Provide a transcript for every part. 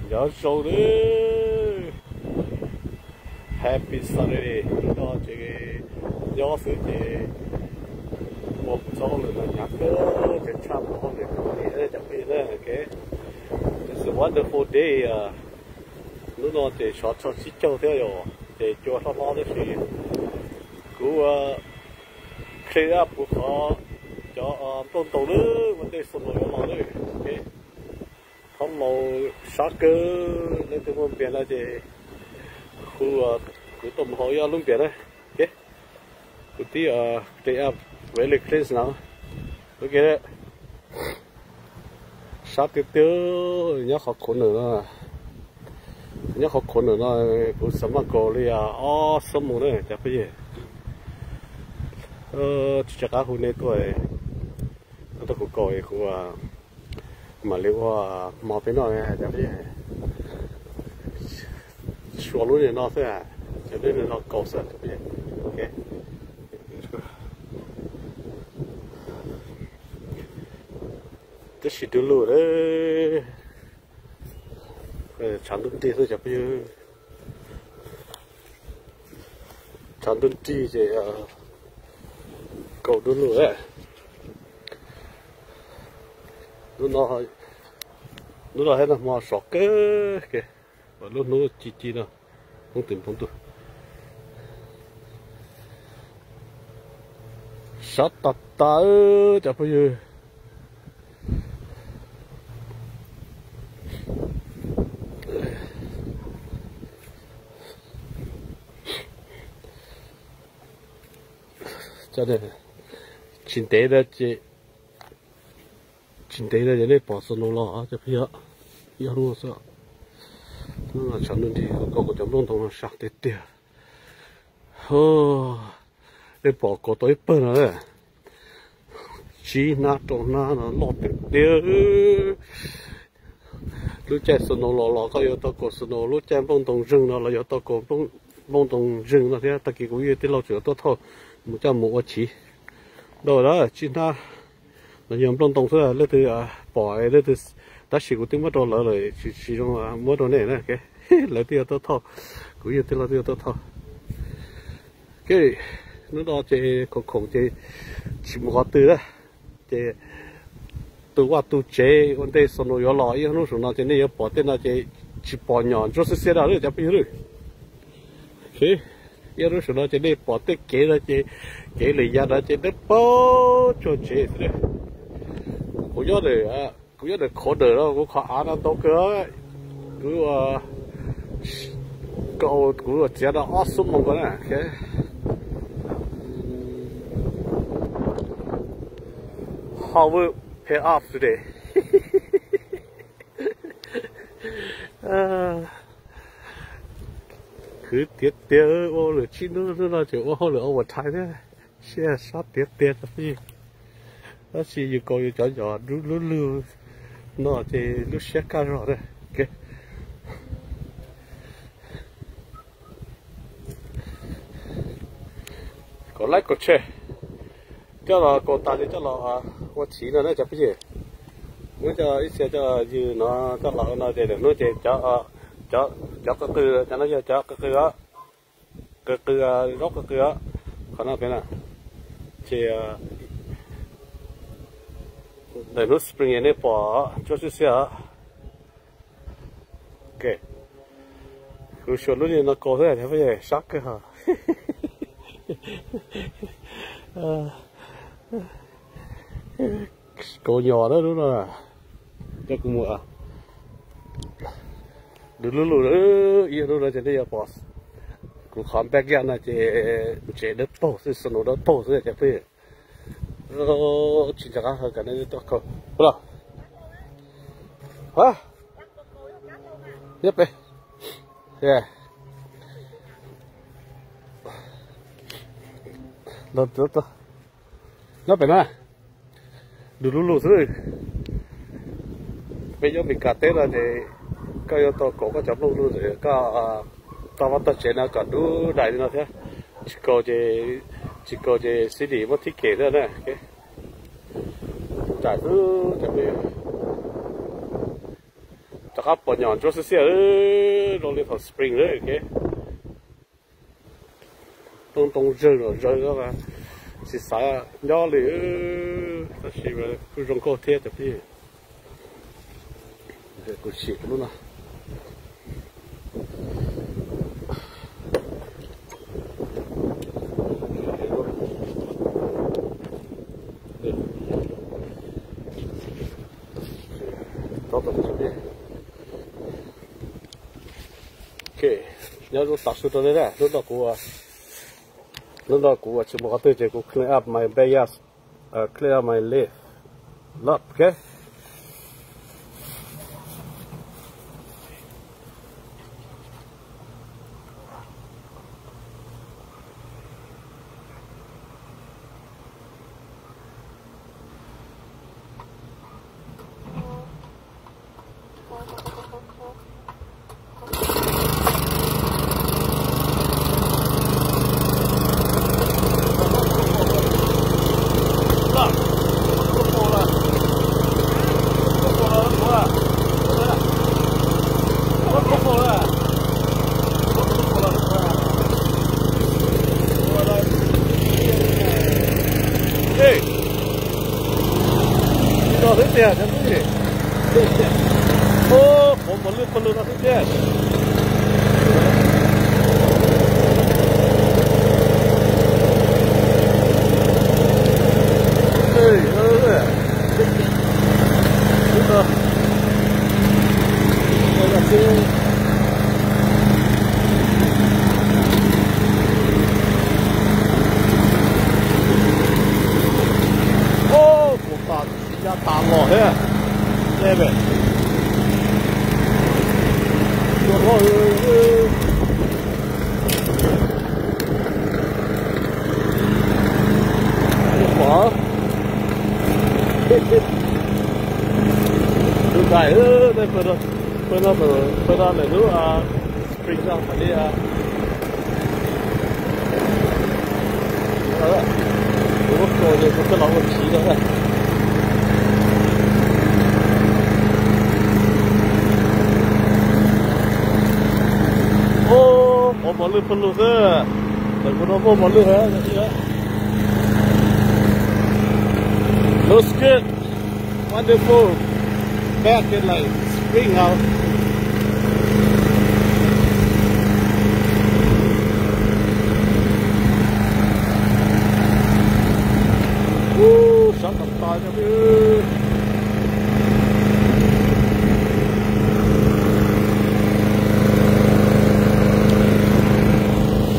Nyob zoo nawb. Happy Saturday. Hnub no ces nyob xwb ces ua txob lawm no hnyav kawg ces tshaj plaws hauj lwm kuv li cov phooj ywg na. It's a wonderful day. Hnub no ces sov rog tsib caug thiab yom, ces cua hlob hlob tab sis kuv clean up kuv qhov cov nplooj ntoo lawm ua ntej snow yuav los lawm. Thaub laus sab kawg, leej twg muaj npias no ces hu kuv tuaj mus haus ib ob lub npias na. Kuv tib clean up, really clean now. Sab tiag tiag. Nyob qhov corner no, nyob qhov corner no kuv xav maj kaus li ob xuab moos na cov phooj ywg. Tsis rov qab hu nej tuaj, tuaj kuv kaus kuv mam li ua hmo peb noj cov phooj ywg. Suav lub niag no xwb, cov lub niag no kaus xwb. Tab sis dub lug, tshav ntuj nrig xwb cov phooj ywg. Tshav ntuj nrig ces kaus dub lug. Hnub no thiab nag hmo sov kawg, lub hnub ci ci no, hnub twm npoo ntuj. Sab tas tas cov phooj ywg. Tsis ntev no ces, tsis ntev no ces nej pom snow los cov phooj ywg. Ib hnub xwb, hnub no tshav ntuj nrig, kuv kaus kuv cov nplooj ntoo no sab tiag tiag. Nej pom kaus tau ib pawg no, tsib hnab rau hnab no loj tiag tiag. Lub caij snow los los koj yuav tau kaus snow, lub caij nplooj ntoo zeeg no los yuav tau kaus nplooj ntoo zeeg no thiab. Tag kis kuv yawg tij laug tseem tuaj thauj mus coj mus ua chiv. Ntau lawm tsib hnab los yog nplooj ntoo xwb, leej twg pom leej twg, tab sis kuv twb muab rau lawv lawm, tsis zoo muab rau nej na. Lawv twb yuav tuaj thauj, kuv yawg tij laug twb yuav tuaj thauj. Hnub no ces khoom khoom ces tsis mus qhov twg na, ces tu vaj tu tsev ua ntej snow yuav los. Ib hnub saum no ces nej yuav pom tej no ces tsis pom nyom ntsuab xiab xiab dab lawm cov phooj ywg. Ib hnub saum no ces nej pom tej kev no ces kev lwm yam no ces dawb paug tsuag tsev xwb. Kuv nyob, kuv nyob ntawm qhov dawm no kuv qhov av no ntau kawg. Kuv, kuv txiav no ob xuab moos ko na. How will pay off today? Khwv tiag tiag, ua lawm tsib hnub, hnub no tseem ua hauj lwm overtime thiab. Siab sab tiag tiag cov phooj ywg. Tab sis yus kaus yus cov nyom dub lug lug no ces lub siab kaj zog na. Kaus laib kaus tshe, coj los kaus tas ces coj los ua chiv no na cov phooj ywg. Muab coj ib txhia coj yws no coj los no ces lwm hnub ces cov qw qw, cov no yog cov qw qw, qw qw, zaub qw qw, qhov no pem na. Ces lwm hnub spring nej pom ntsuab xiab xiab. Kuv xyuas lub niag no kaus xwb, sab kawg hos. Kaus nyom na lub no. Coj kuv mus. Dub lug lug, ib hnub no ces nej yuav pom kuv qhov back yard no ces ntses dawb paug xwb, snow dawb paug xwb cov phooj ywg. Tsis nco qab hawv kom nej tuaj kaus los. Nyob pem, nyob pem na, dub lug lug xwb. Peb nyob Mes Kas teb no ces koj yuav tau kaus koj cov nplooj lug, koj tau vaj tau tsev no kom dub dais li no thiab. Tsis kaus ces, tsis kaus ces city muab thib kem xwb na. Dais xwb cov phooj ywg. Rov qab pom nyom ntsuab xiab xiab zoo li thaum spring lawm. Ntoo ntoo zawg los zawg, tsis xav nyob li, tab sis kuj zoo nkauj thiab cov phooj ywg. Kuv sim lub no. Nyob zoo, tav su rau nej na. Hnub no kuv, hnub no kuv tsis mus qhov twg ces kuv clean up my backyard, clean up my live lot, ok. Ê, no xwb tiag cov phooj ywg. Ub, qhov mos lwj pawg lug no xwb tiag. Ub, kuv tas, ya tas los thiab. Tus dais, pawg no, pawg no lawm lub spring no li. Kuv lub kos ces kuv coj los ua chiv no. Ub, qhov mos lwj pawg lug xwb. Ntawm kuv no muaj mos lwj heev. Looks good. Wonderful. Back in like spring now. Ub, sab tag tag cov phooj ywg.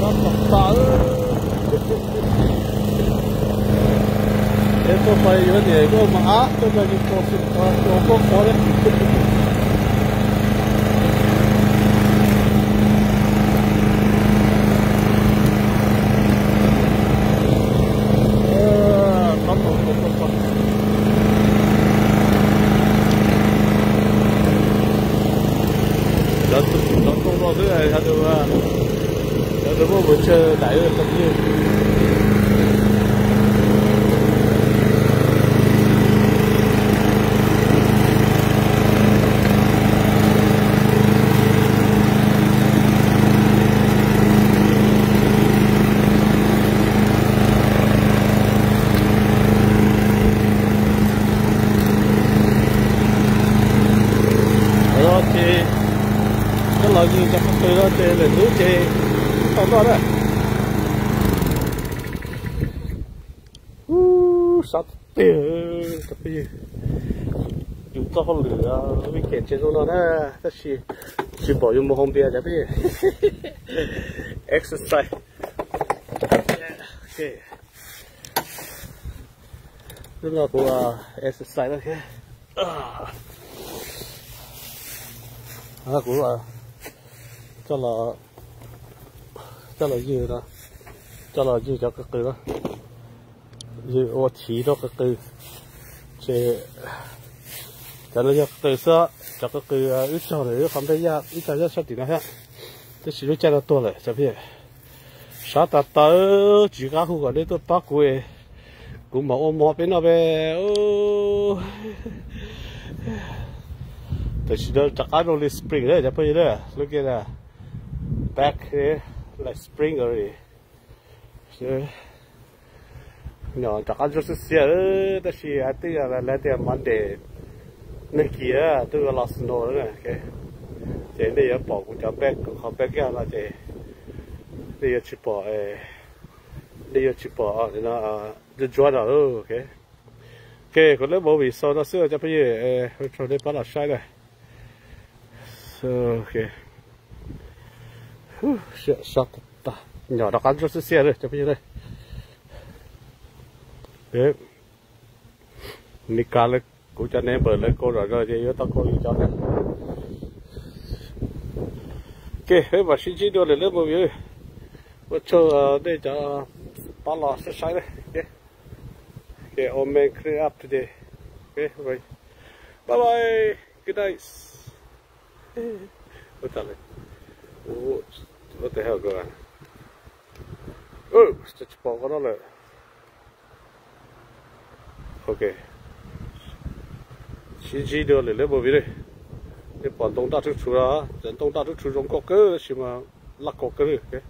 Sab tag tag. Es tuaj pais yuav niam koj mas ab, tuaj pais yus tos xwm tos koj qhov li. Cov tus no xwb, cov tus muaj mus chaw daim. Ces coj los yig cov qe qw no ces lwm hnub ces tau noj na. Ub, sab tiag, cov phooj ywg. Yus txoj hauj lwm weekend tsis zoo no na, tab sis tsis pom yus mus hoo npias cov phooj ywg. Exercise. Hnub no kuv exercise no thiab. Kuv coj los, coj los ywg no, coj los ywg cov qe qw no, ywg ua chiv rau qe qw. Ces cov no yog qe qw xwb, cov qe qw wb tsaug ntawm wb qhov npej yaj, wb tsaug yaj sab tim no thiab, tab sis lub caij no tuag lawm cov phooj ywg. Sab tas tawv, tsis qab hu kom nej tuaj pab kuv, kuv mam ua mov peb noj peb. Tam sim no rov qab zoo li spring na cov phooj ywg na, lub kiag na, back here like spring already. Nyob rov qab ntsuab xiab xiab, tab sis hais twb yog lawv tias Monday neeg kis twb los snow na, ces nej yuav pom kuv cov back, kuv qhov back yard no ces nej yuav tsis pom, nej yuav tsis pom ntsuab ntsuab no. Ok, kuv lub movie xaus no xwb cov phooj ywg, ua tsaug nej pab los saib na. Nyob rov qab ntsuab xiab xiab na cov phooj ywg na. Meskas lawv, kuv cov neighbor lawv kau zom zaws ces yuav tau kau li cov thiab. Ok, peb mam sib ntsib dua lwm lub movie. Ua tsaug nej cov pab los saib saib na. Ok, all men clear up today. Ok, bye bye, good night. What the hell, tsis pom qhov no lawm. Ok, sib ntsib dua lwm lub movie. Nej pom ntoo daj rhub rhuv, cov ntoo daj rhub rhuv zoo nkauj kawg tab sis mas laj kau kawg li.